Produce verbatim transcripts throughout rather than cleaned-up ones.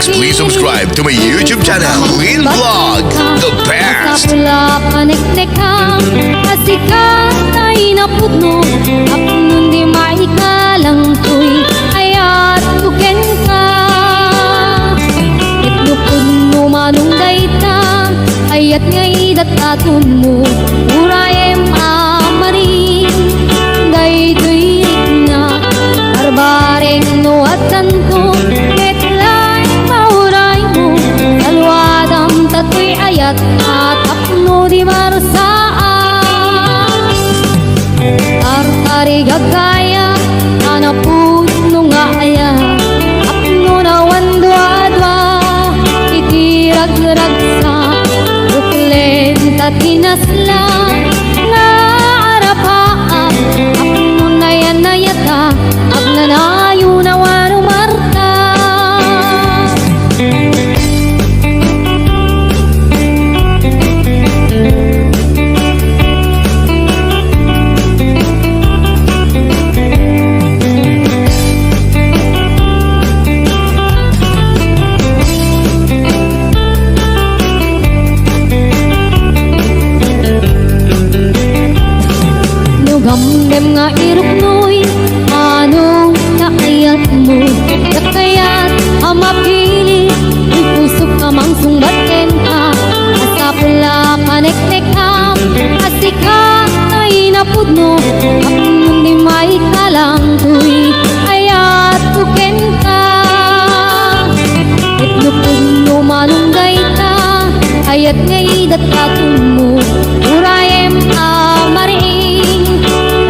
Please subscribe to my YouTube channel, Lynn Vlog, the best. Sa pula paneknekam, asika tay napudno, apnon di maikalang toy ayat ko kenka. Ket no pudno manen dayta, ayat nga idat a tunmo, urayem a marin, daytoy rikna, barbareng no addanto, met laeng mauraymo, saluadam ta toy ayat a tapno di marsaak. Artarigagaya, a napudno nga ayat, tapno awan duadua, iti ragragsak, ruklen ta tinasla, nga arapaak, tapno nayan-nayatak, agnanayon awan umarta. No gamdem nga iruknoy, ano nga ayatmo? Diak kayat a mapili, ti pusok a mangsungbat kenka. Asapul a paneknekam, asika tay napudno, tapno di maikalang toy ayat ko kenka. Ket no pudno manen dayta, ayat nga idat a tunmo, urayem a marin,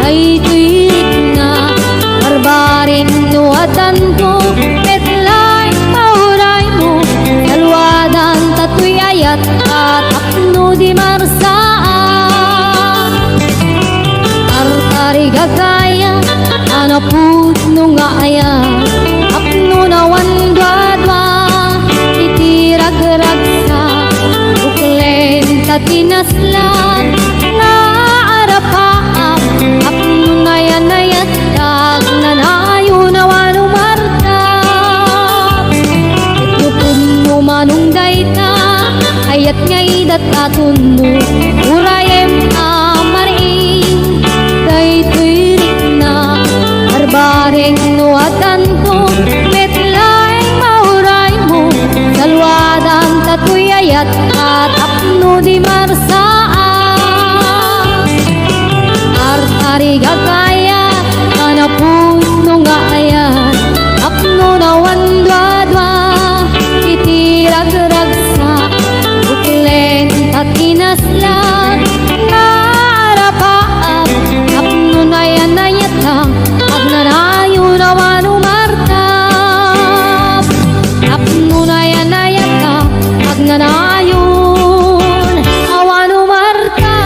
daytoy rikna, barbareng no addanto, met laeng mauraymo, saluadan ta toy ayat a tapno di marsaak. Artarigagaya, a napudno nga ayat, tapno awan duadua, iti ragragsak, ruklen ta tinasla, nga arapaak, tapno nayan-nayatak, agnanayon awan umarta. Ket no pudno manen dayta, ayat nga idat a tunmo, urayem a marin, daytoy rikna, barbareng no addanto, met laeng mauraymo, saluadan ta toy ayat a tapno di marsaak. Artarigagaya, a napudno nga ayat, tapno awan duadua, iti ragragsak, ruklen ta tinasla, nga arapaak, tapno nayan-nayatak, agnanayon awan umarta. Tapno nayan-nayatak, agnanayon awan umarta.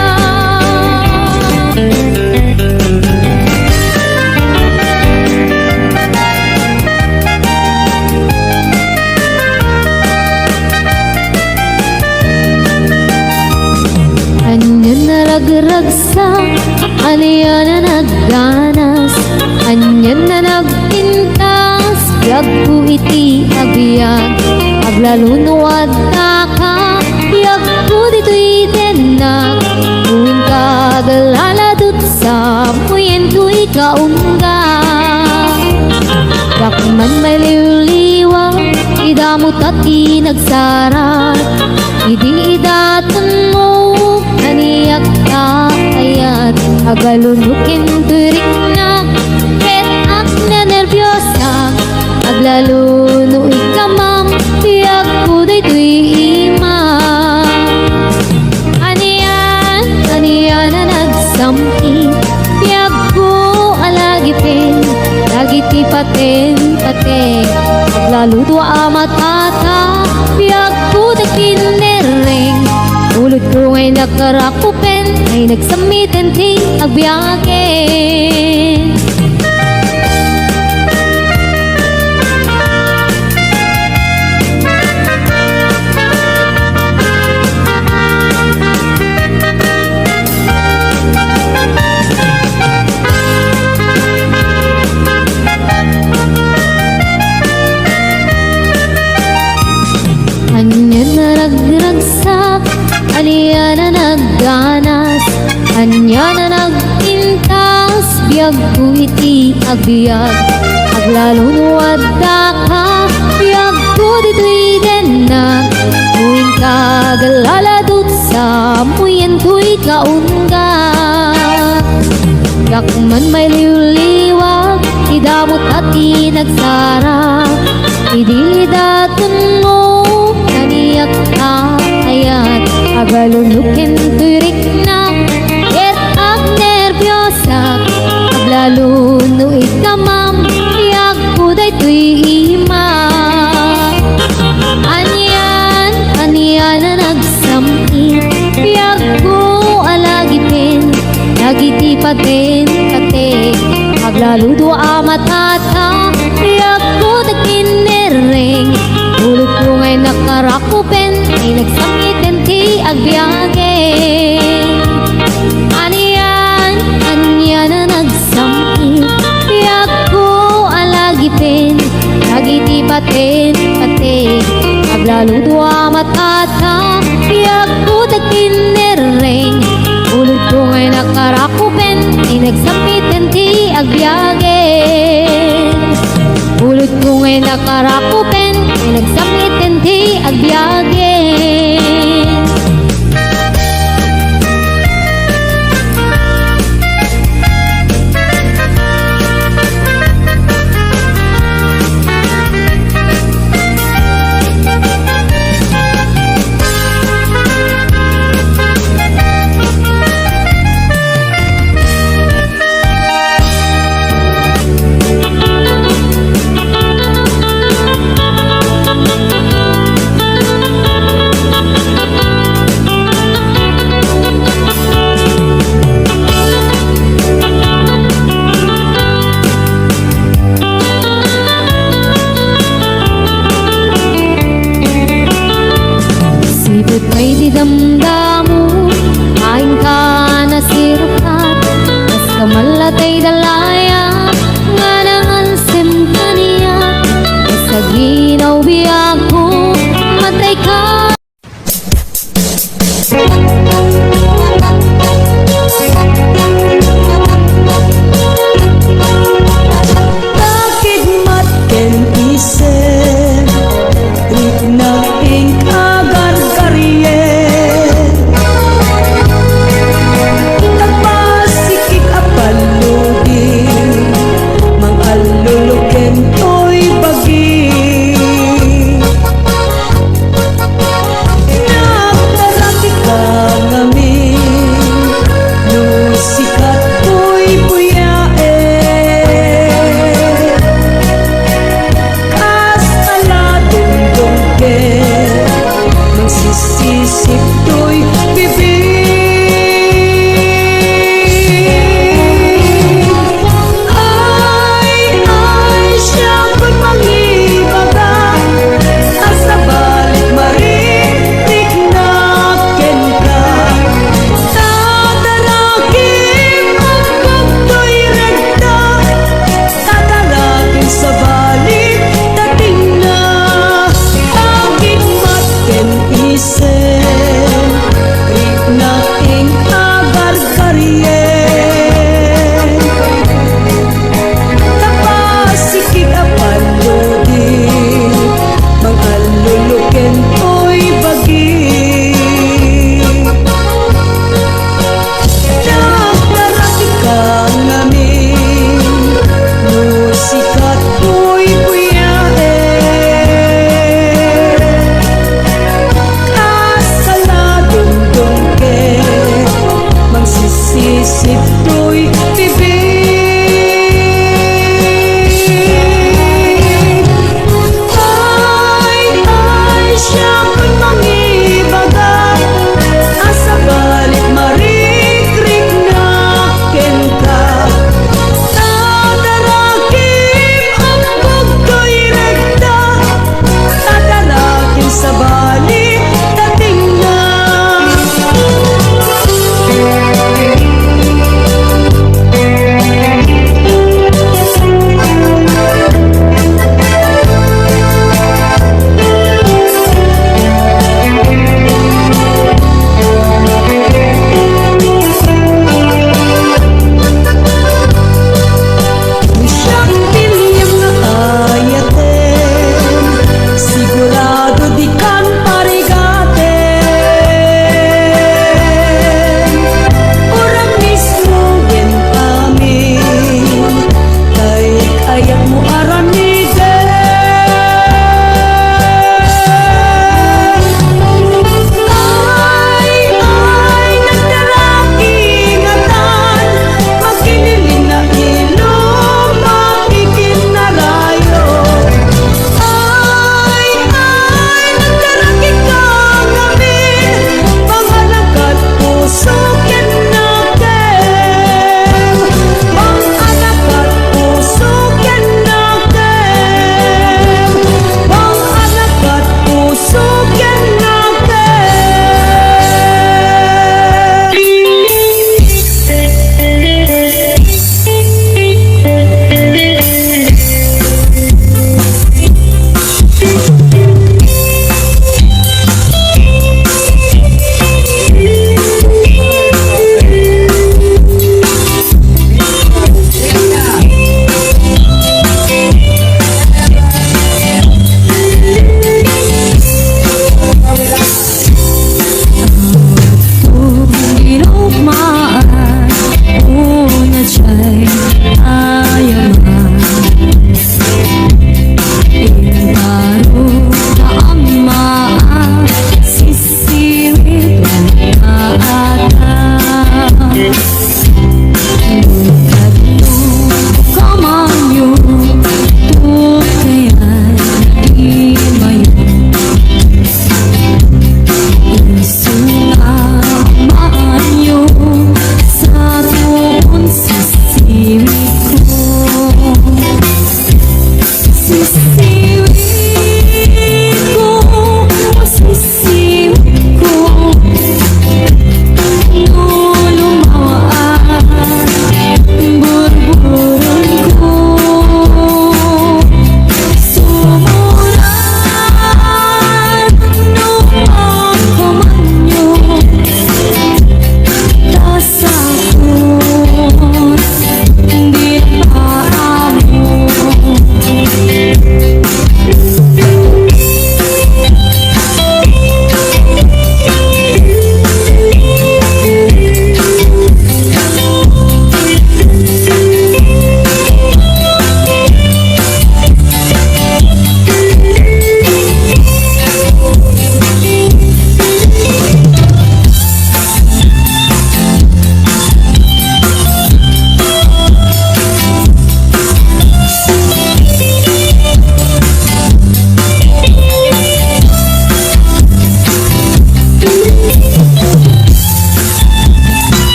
Ania a ragragsak, ania a nagganas, ania a nagpintas, biagko iti a biag, aglalo no addaka, biagko ditoy tennak, no inka aglaladot, sapuyen toy kaungga. Diak man maliwliwa, idamot a ti nagsara, idi idatenmo, aniak ta ayat, aglalo no ken toy riknak, ket agnanerbios Aglalo no ikamam, biagko daytoy ima. Anian, anian a nagsam-it, biagko a lagipen, dagiti paten-paten. Aglalo dua a matata, biagko dagiti nerreng. Ulodko nga innak rakupen, ay nagsammiten ti agbiagen. ti agbiag. Aglalo no addaka, biagko ditoy dennak. No inka aglaladot sa muyen toy kaunga. Diak man mailiwliwag ti damot a ti nagsara. Idi datenmo, naniak kayat. Aglalo no ken toy riknak, ket agnerbios Aglalo no ikkamam, biagko daytoy ima. Anian, anian a nagsam-it, biagko a lagipen, dagiti paten-patek. Aglalo no amatata, biagko dagkinnerreng. Pulotko nga innak a rakupen, ay nagsam-iten ti agbiagen. Anian, anian a nagsam-it, biagko a lagipen, dagiti paten-patek. Aglalo no amatata, biagko dagkinnerreng. Pulotko nga innak a rakupen, ay nagsam-iten ti agbiagen. Pulotko nga innak a rakupen, ay nagsam-iten ti agbiagen.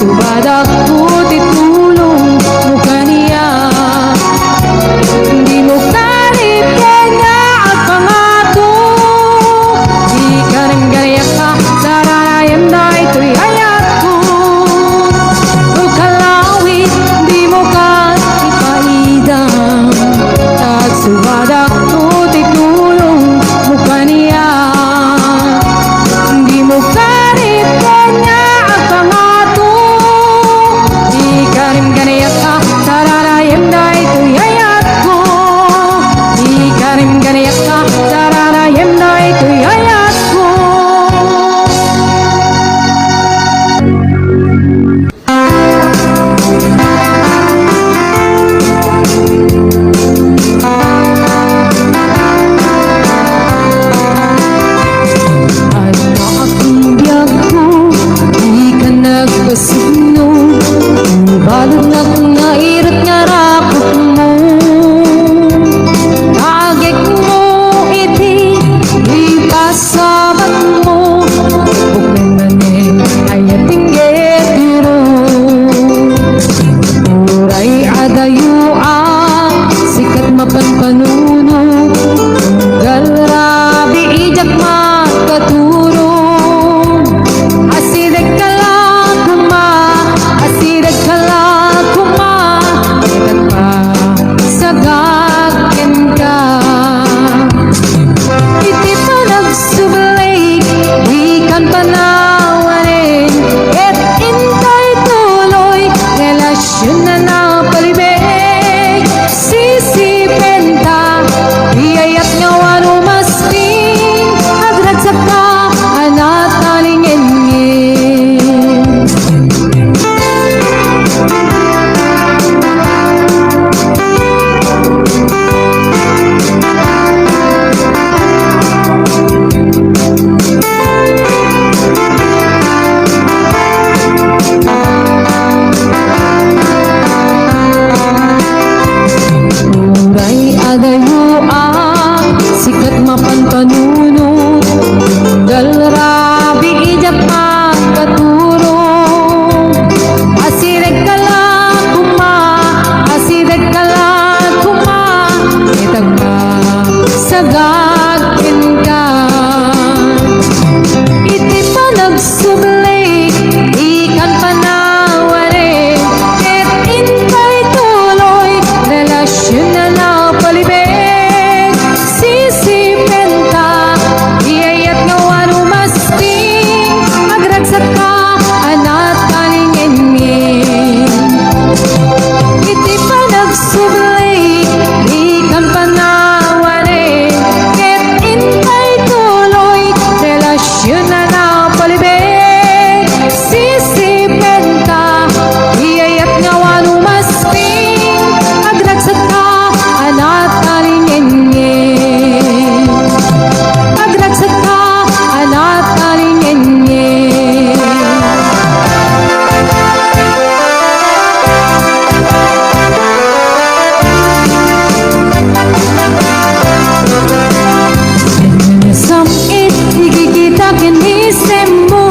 Padakko ti tulongmo kaniak. Dimo karipken nga agpangato. Di kanem kaniak a sararayem daytoy ayatko. O kalawit, dimo karipaidam. Agsubadak ko ti tulongmo kaniak. Dimo karipken nga agpangato. Di kanem kaniak a sararayem daytoy ayatko. Di kanem kaniak a sararayem daytoy ayatko. Adda a biagko, di ka nagpasugno. Baludnak nga irut nga rakupmo. Agekmo iti ipasabatmo. Bukneng manen, ayating getiro. Uray adayo a sikat mapanpanuno, unggal rabii diak makaturog. Asideg ka la koma, asideg ka la koma, ket agpasagak kenka. Iti panagsubli, dikan panawanen, ket intay tuloy, relasion a napalibeg. Sisipenta, iyayat nga wano mastin, agragsakka a natalingenngen. Uray adayo a sikat mapanpanuno, unggal rabii diak makaturog. Asideg ka la koma, asideg ka la koma, ket agpasagak kenka. Iti panagsubli, dikan panawanen, ket intay tuloy, relasion a napalibeg. Sisipenta, iyayat nga wano mastin, agragsakka a natalingenngen. Iti panagsubli, dikan panawanen, ket intay tuloy, relasion a napalibeg. Sisipenta, iyayat nga wano mastin, agragsakka a natalingenngen. Agragsakka a natalingenngen. Sam-it, ikikita ken ni Semmo.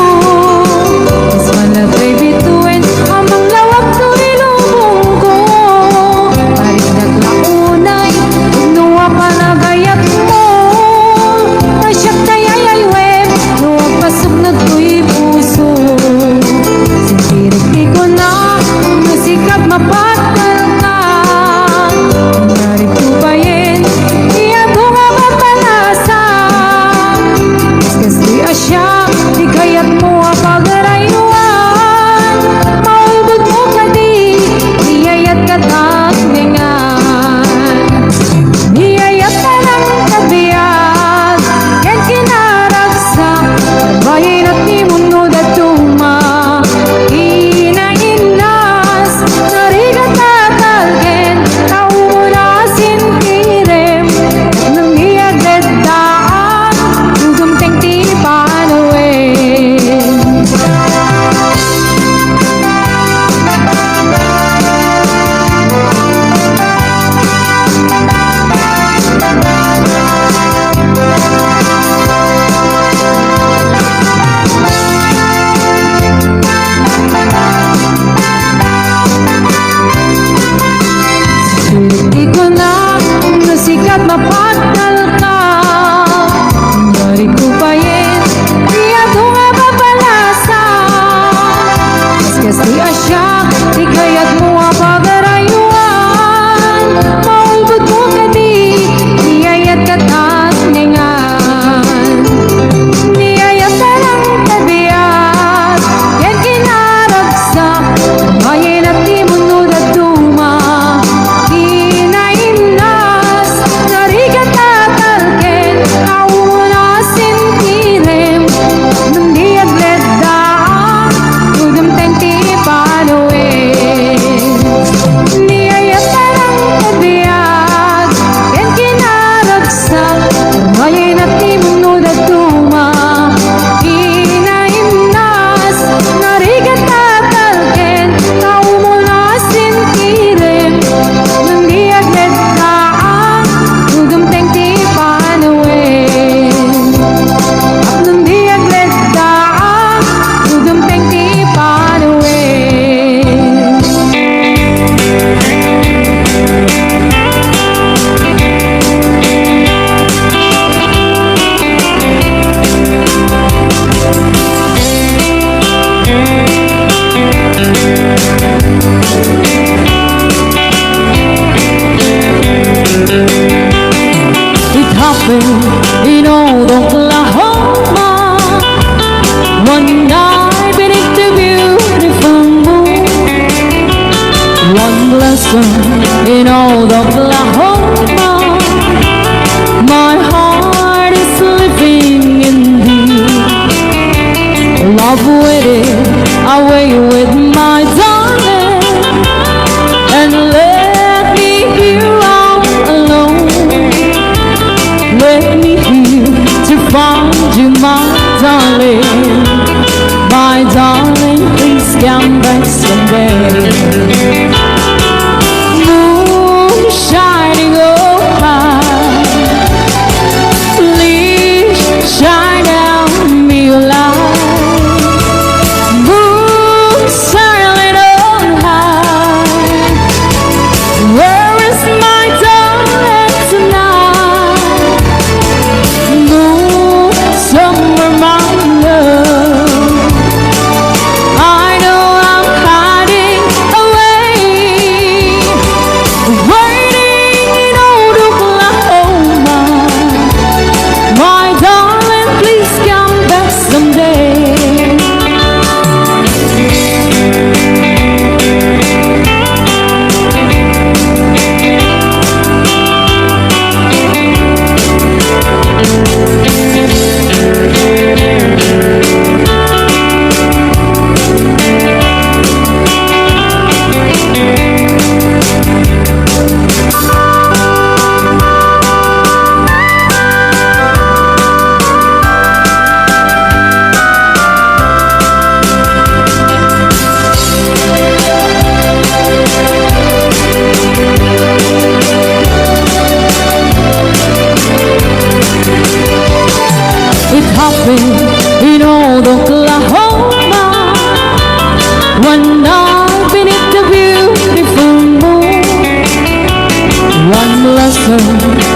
Ispan la toy bituen, amang lawag toy lubongko. Arik dak la unay, no a panagayatmo. Ta siak tay ay-aywem, no agpasuknod toy puso. Sintirik ti kuna, no sika mapatnalka. Narikto payen, ti adu nga mapalasa. Kas-, kastoy a siak, di kaya you, my darling. My darling, please come back someday. Moon shining on high, please shine down me your light. Moon silent on high, where is my darling tonight? Moon somewhere, my love. I know I'm hiding away, waiting in old Oklahoma. My darling, please come back someday. It happened in old Oklahoma, one night beneath the beautiful moon. One blossom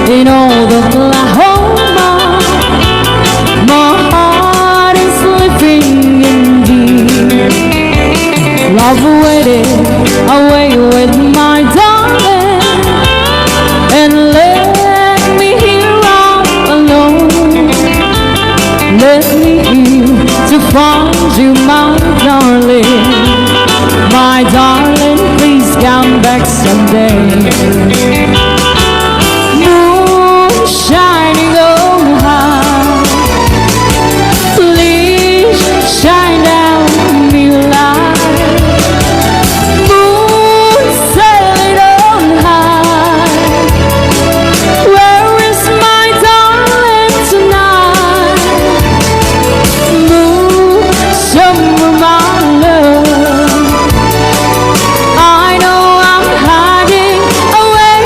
in old Oklahoma, my heart is living indeed. Love waited away with my darling, and left me here all alone. Left me here to find you, my darling. My darling, please come back someday. Moon shining on high, please shine down your light. Moon sailing on high, where is my darling tonight? Moon somewhere, my love. I know I'm hiding away,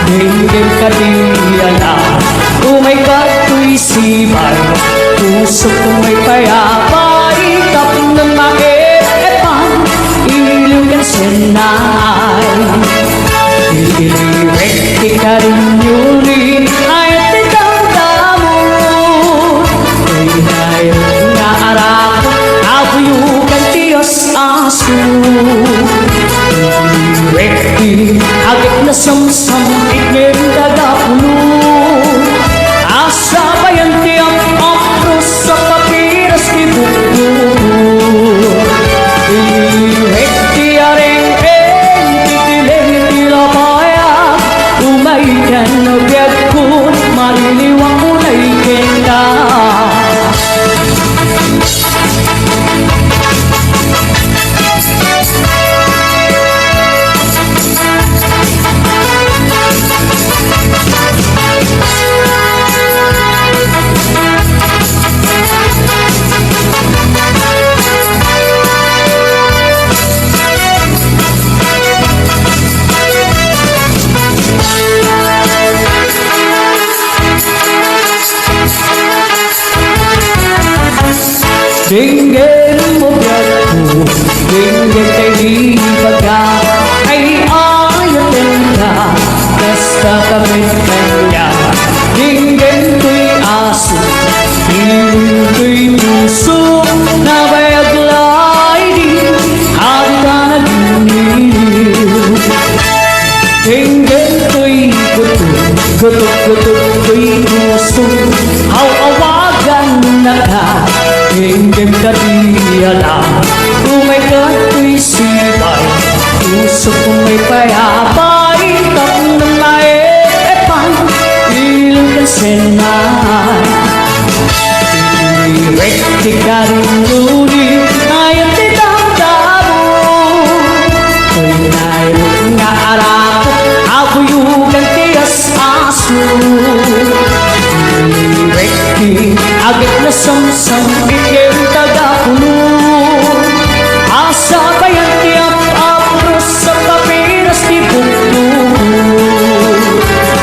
Denggem kadi a la, umayka toy sibay. Pusok may payabay, tapno maep-epan, iliw ken sennay. Iliwek ti karinyo ni ay ti damdamo. Toy nairut nga arak, abuyo ken ti as-aso. Iliwek ti agek nasamsam, iknem daga pulo. Asabayan ti ap-apros a papiras ti bukbukor. Iliwek ti areng-eng, ti tileng ti lapaya. Umay ken biagko, mailiwak unay kenka. Denggem mo biagko, denggem ti ibaga, ay ayatenka, kasta ka met kaniak. Denggem toy aso, iliw toy puso, nabayag laeng, adda nagiliw. Denggem toy gutom, gutom, gutom toy puso, aw-awagannaka. Denggem kadi a la, umayka toy sibay. Pusok may payabay, tapno maep-epan, iliw ken sennay. Iliwek ti karinyo ni ay ti damdamo. Toy nairut nga arak, abuyo ken ti as-aso. Iliwek ti agek nasamsam, iknem daga pulo. Asabayan ti ap-apros a papiras ti bukbukor.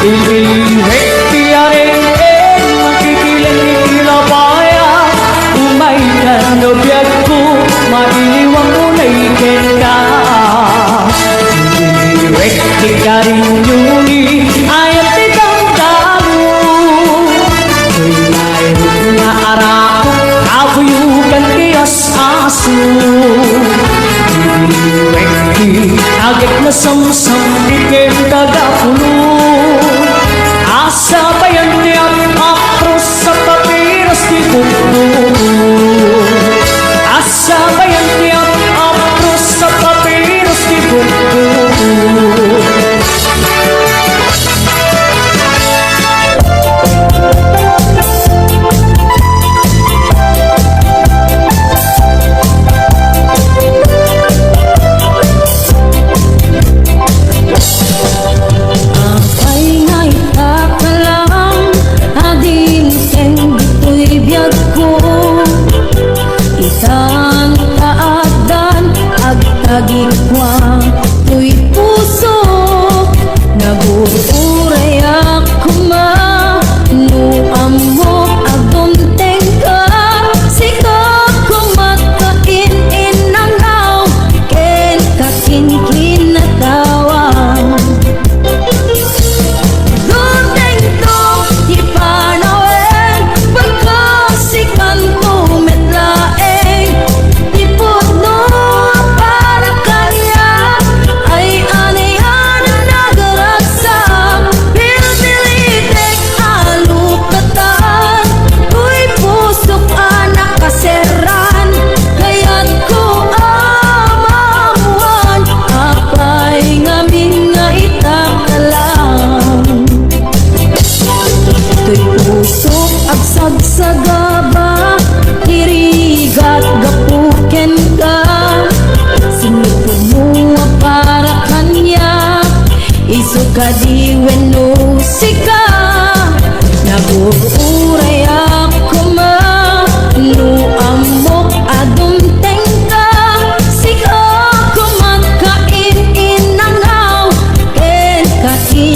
Iliwek ti areng-eng, makikilen iti labaya. Umayka no biagko, mailiwak unay kenka. Iliwek ti karinyo ni ay ti damdamo. Toy nairut nga arak, abuyo ken ti as-aso. Iliwek ti agek nasamsam, iknem daga pulo. Asabayan ti ap-apros a papiras ti bukbukor. Asabayan ti ap-apros a papiras ti bukbukor. Apay nga ita ka lang, adim ken ditoy biagko. Itan ta addan agtagikua toy puso, nagur-urayak koma no ammok a dumtengka, sika koma ti in-innangaw ken kakinkinatawa. Dumtengto ti panawen, bakasikanto met laeng ti pudno para kaniak. Ay anian a nagaragsak, pilpilitek a lukatan, toy pusok a nakaserran. Kayatko a maammuan, apay ngamin nga ita ka lang. Toy pusok agsagsagaba, ti rigat gapu kenka. Sinipudmo a para kaniak, isu kadi wenno sika? Nagur-urayak koma no ammok a dumtengka, sika koma ti in-innangaw ken ti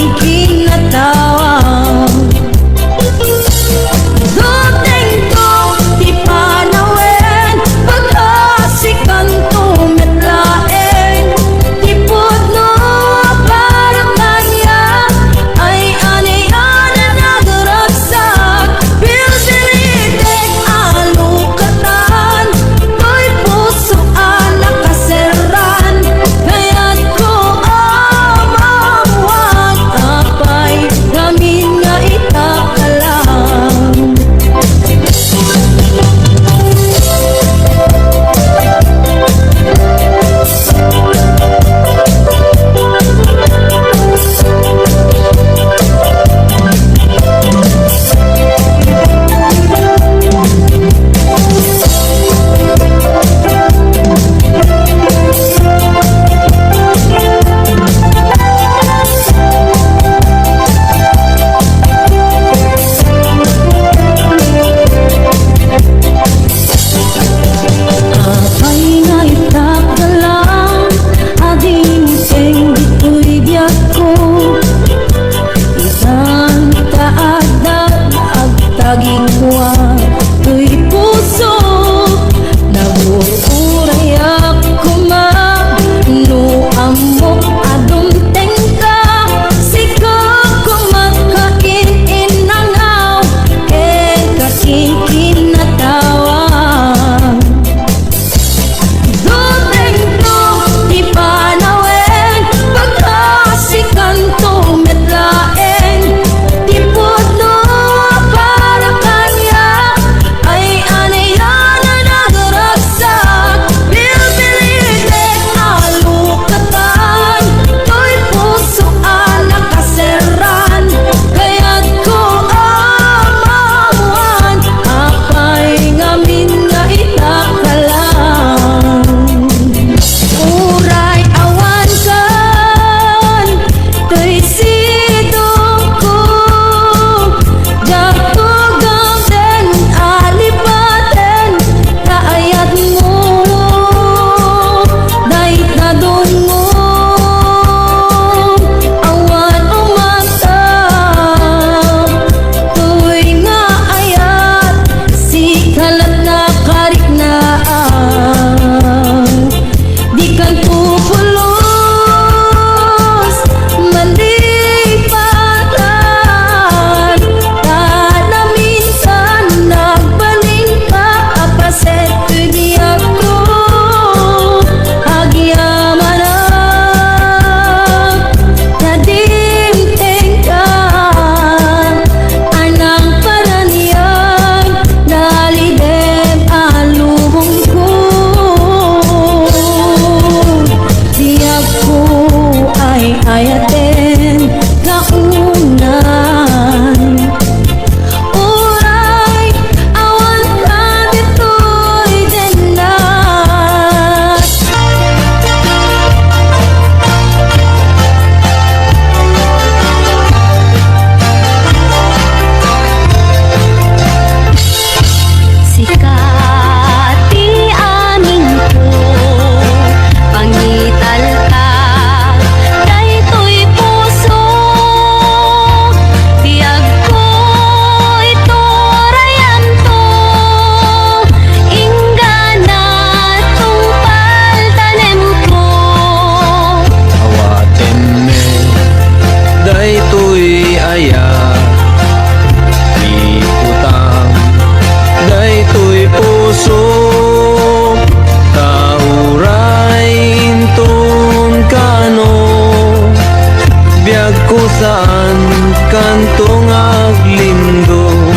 Kanto nga aglindong,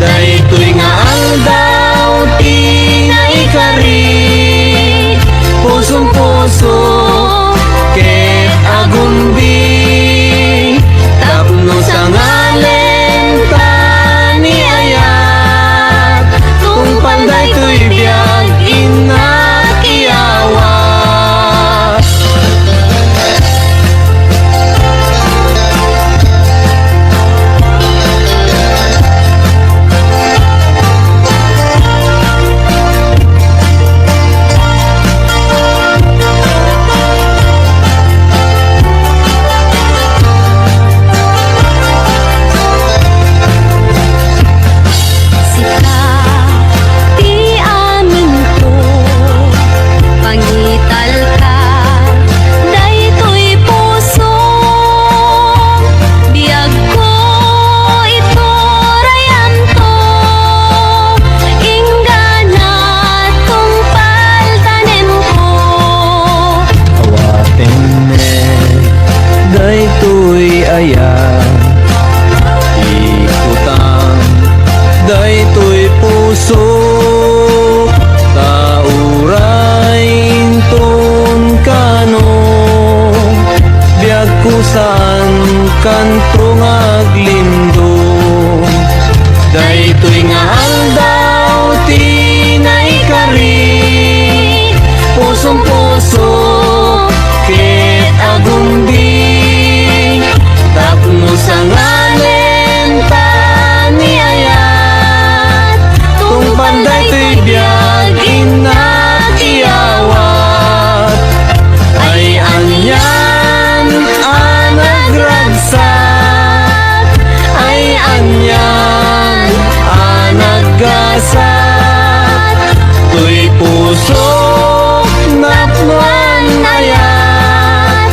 daytoy nga aldaw ti naikari, puson-puso ket agumdi, tapno sangalen ta ni ayat, tungpal daytoy biag innak iyawat. Sika ti aminko, pangitalka daytoy puso, biagko iturayanto, inggana tungpal tanemko. Awaten met daytoy ayat, ikutang daytoy puso, ta uray inton kano, biagko saan kanto nga aglindong. Daytoy nga aldaw ti naikari, puson-puso ket agumdi, tapno sangalen ta ni ayat, tungpal daytoy biag innak iyawat. Ay anian a nagragsak, ay anian a naggasat, toy pusok napnoan ayat,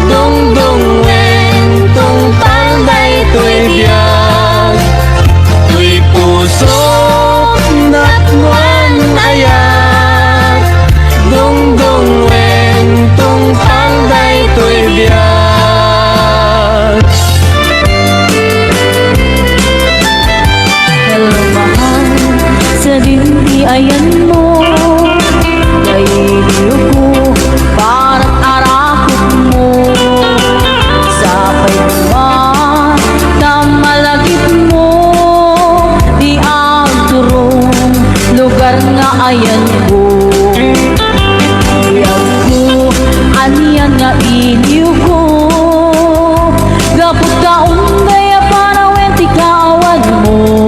dungdungwen tungpal daytoy biag. Toy pusok napnoan ayat, dungdungwen tungpal daytoy biag. Hello, mahal, sadin ti ayanmo, kailiwko, para arakupmo, sapay koma ta malagipmo ti agturong lugar nga ayanko. Biagko, anian nga iliwko, gapu ta umday a panawen ti kaawanmo.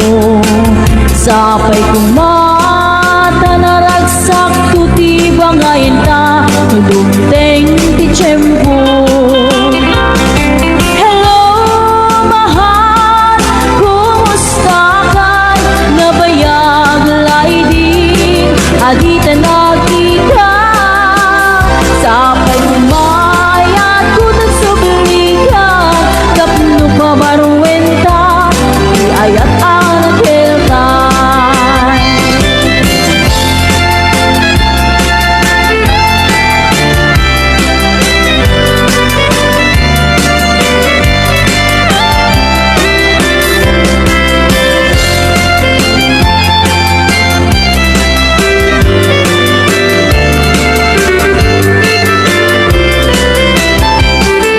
Sapay koma ta naragsakto ti bangayen ta no dumteng ti tiempo. Hello, mahal, kumusta ka? Nabayag laydin a dita nagkita. Sapay koma ayatko ta subligan tapno pabaruen ta ti ayat a nakeltan.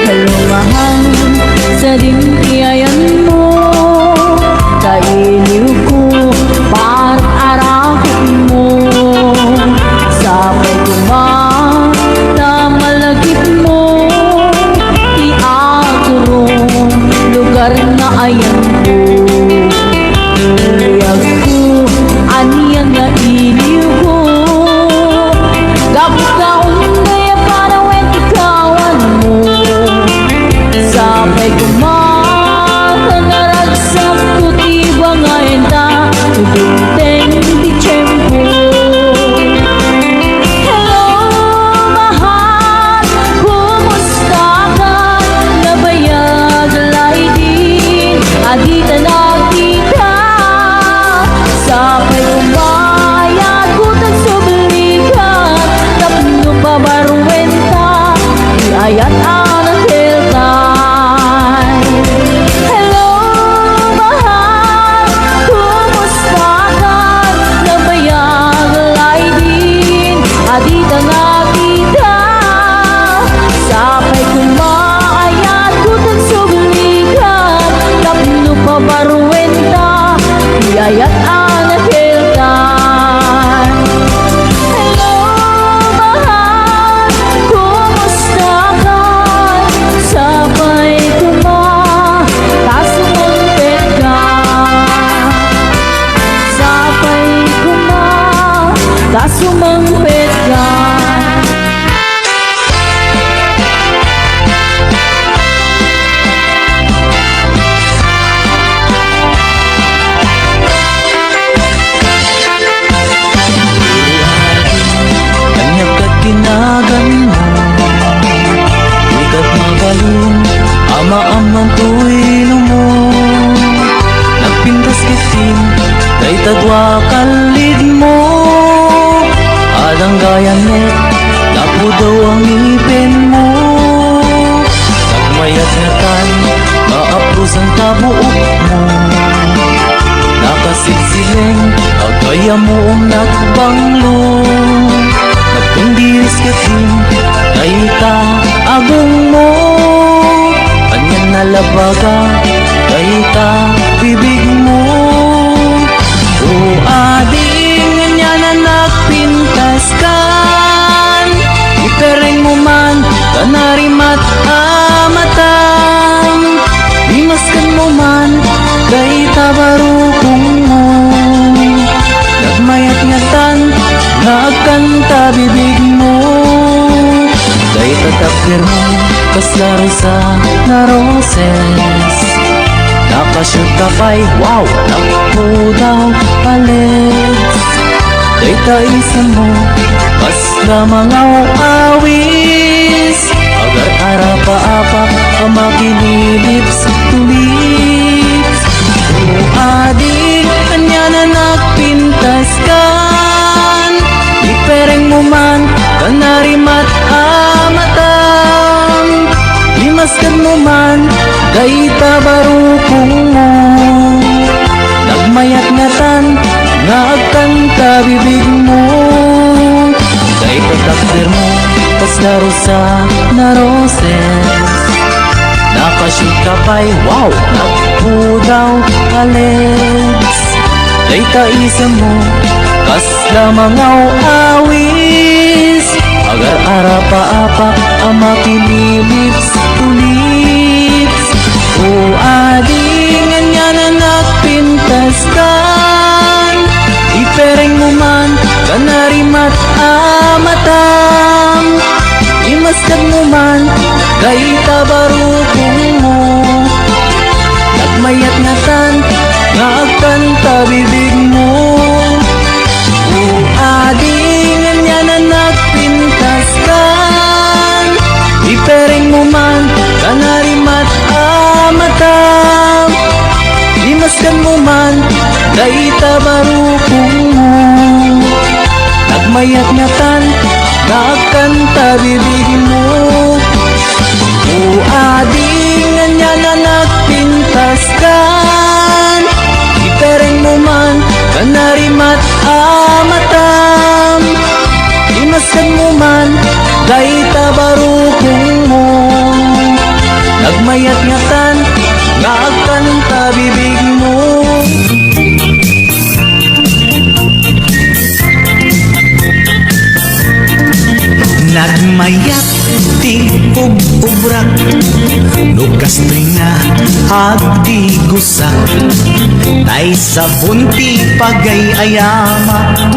Hello, mahal, sadin ti ayanmo, kailiwko, para arakupmo. Sapay koma ta malagipmo ti agturong lugar nga ayanko. Biagko, anian nga iliwko, gapu ta umday a panawen ti kaawanmo. Sapay koma ta naragsakto ti bangayen ta no dumteng ti tiempo. Hello, mahal, kumusta ka? Nabayag laydin a Toy lumo, nagpintas ketdin dayta dua kallidmo. Adda gayam met napudaw a ngipenmo. Nagmayat ngatan nga aprusan ta buokmo. Nakasilsileng a gayammom nagbanglo. Nagtungdiris ketdin dayta agongmo. Anian a labaga dayta bibigmo. O ading, anian a nagpintaskan, iperengmo man ta narimat a matam. Dimaskenmo man dayta barukongmo. Nagmayat ngatan nga agkanta bibigmo. Dayta takdermo, kasla rosa nga roses. Nakasiutka pay, wow, napudaw a legs. Dayta isemmo, kasla mangaw-awis. Agar-arapaapak a makini-lips to lips. O ading, anian a nagpintaskan, iperengmo man ta narimat a matam. Dimaskenmo man dayta barukongmo. Nagmayat ngatan nga agkanta bibigmo. Dayta takdermo, kasla rosa nga roses. Nakasiutka pay, wow, napudaw a legs. Dayta isemmo, kasla mangaw-awis. Agar-arapaapak a makini-lips to lips. O ading, anian a nagpintaskan, iperengmo man ta narimat a matam. Dimaskenmo man dayta barukongmo. Nagmayat ngatan nga agkanta bibigmo. O ading, anian a nagpintaskan, iperengmo man ta narimat a matam. Dimaskenmo man dayta barukongmo. Nagmayat ngatan nga agkanta bibigmo. O ading, anian a nagpintaskan, iperengmo man ta narimat a matam. Dimaskenmo man dayta barukongmo. Nagmayat ngatan nga agkanta bibigmo. Nagmayat ti ub-ubrak, no kastoy nga agdigosak, tay sabon ti pagay-ayamak,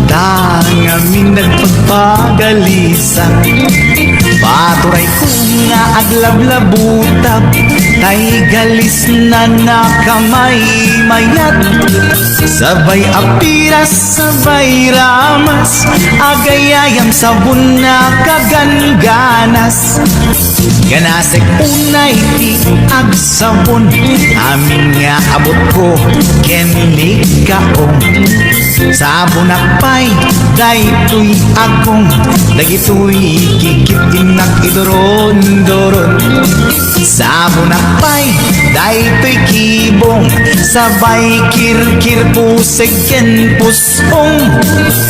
ta ngamin nagpagpagalisak. Paturayko nga aglablabutab, tay galis na nakamaymayat. Sabay apiras, sabay ramas, agayayam sabon na kagangganas. Ganasek unay ti agsabon, amin nga abutko ken ni Kaong. Sabonak pay daytoy agong, dagitoy kikit-innak iduron-duron. Sabonak pay daytoy kibong, sabay kirkir, puseg ken pusong.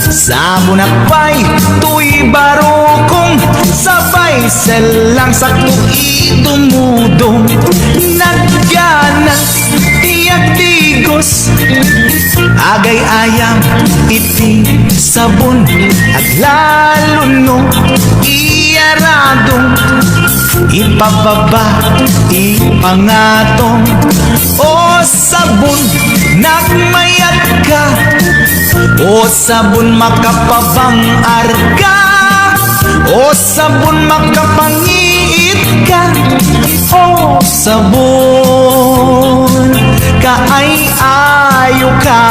Sabonak pay toy barukong, sabay sellang sakto idumudong. Nagganas ti agdigos, agay-ayam iti sabon, aglalo no iyaradong, ipababa, ipangatong. O sabon, nagmayatka. O sabon, makapabang-arka. O sabon, makapangiitka. O sabon, kaay-ayoka.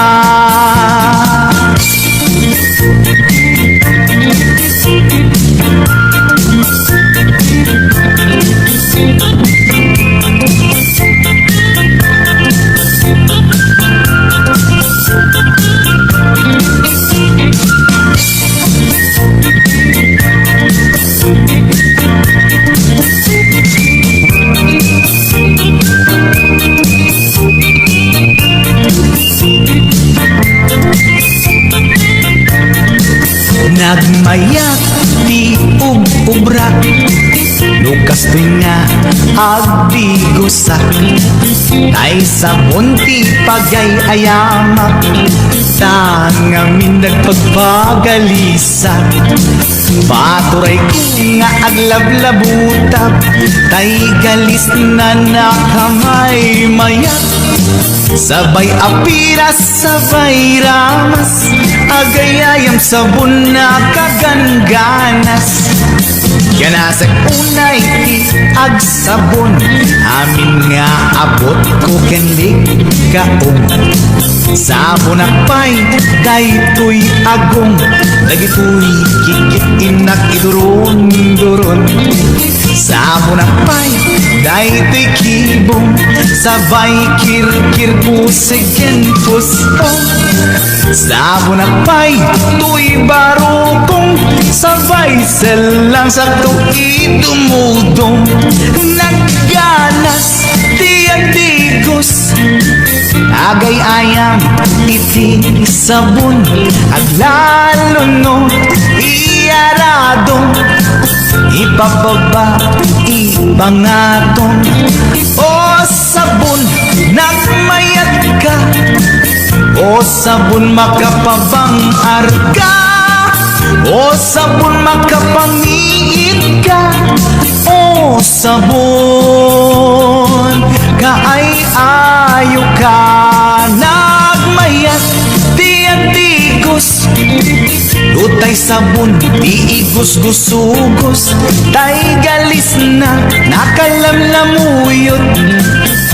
Agdigusak, tay sabon ti pagay-ayamak, ta ngamin nagpagpagalisak. Paturayko nga aglablabutab, tay galisna nakamaymayat. Sabay a piras, sabay ramas, agayayam sabon nakagangganas. Ganasek unay ti agsabon, amin nga abutko ken likaong. Sabonak pay daytoy agong, dagitoy kikit-innak iduron-duron. Sabonak pay daytoy kibong, sabay kirkirko seken puspong. Sabonak pay toy barukong, sabay sellang sakto idumudong. Nagganas ti agdigos, agay-ayam iti sabon, aglalo no iarado, ipababa, ipangaton. O sabon, nagmayat ka. O sabon, makapabang-ar ka. O sabon, makapangiit ka. O sabon, kaay-ayo ka. Nagmayat ti agdigos. Utay sabon, ti igusgusugos, tay galisna, nakalamlamuyot.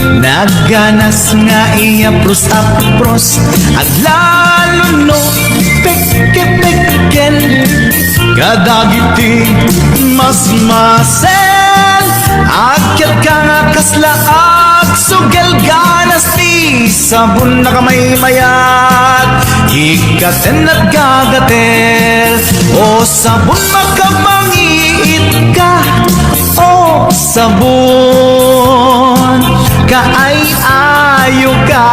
Nagganas nga iyapros-apros, aglalo no pekke-pekken. Kadagiti masmasel, agyatka nga kasla agsugel, ganas ti sabon nakamaymayat, ikkaten nagagatel. O sabon, makapangiit ka. O sabon, kaay-ayo ka.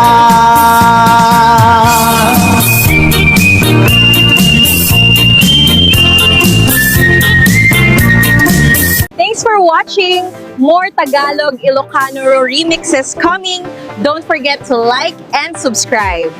Thanks for watching! More Tagalog Ilocano remixes coming! Don't forget to like and subscribe!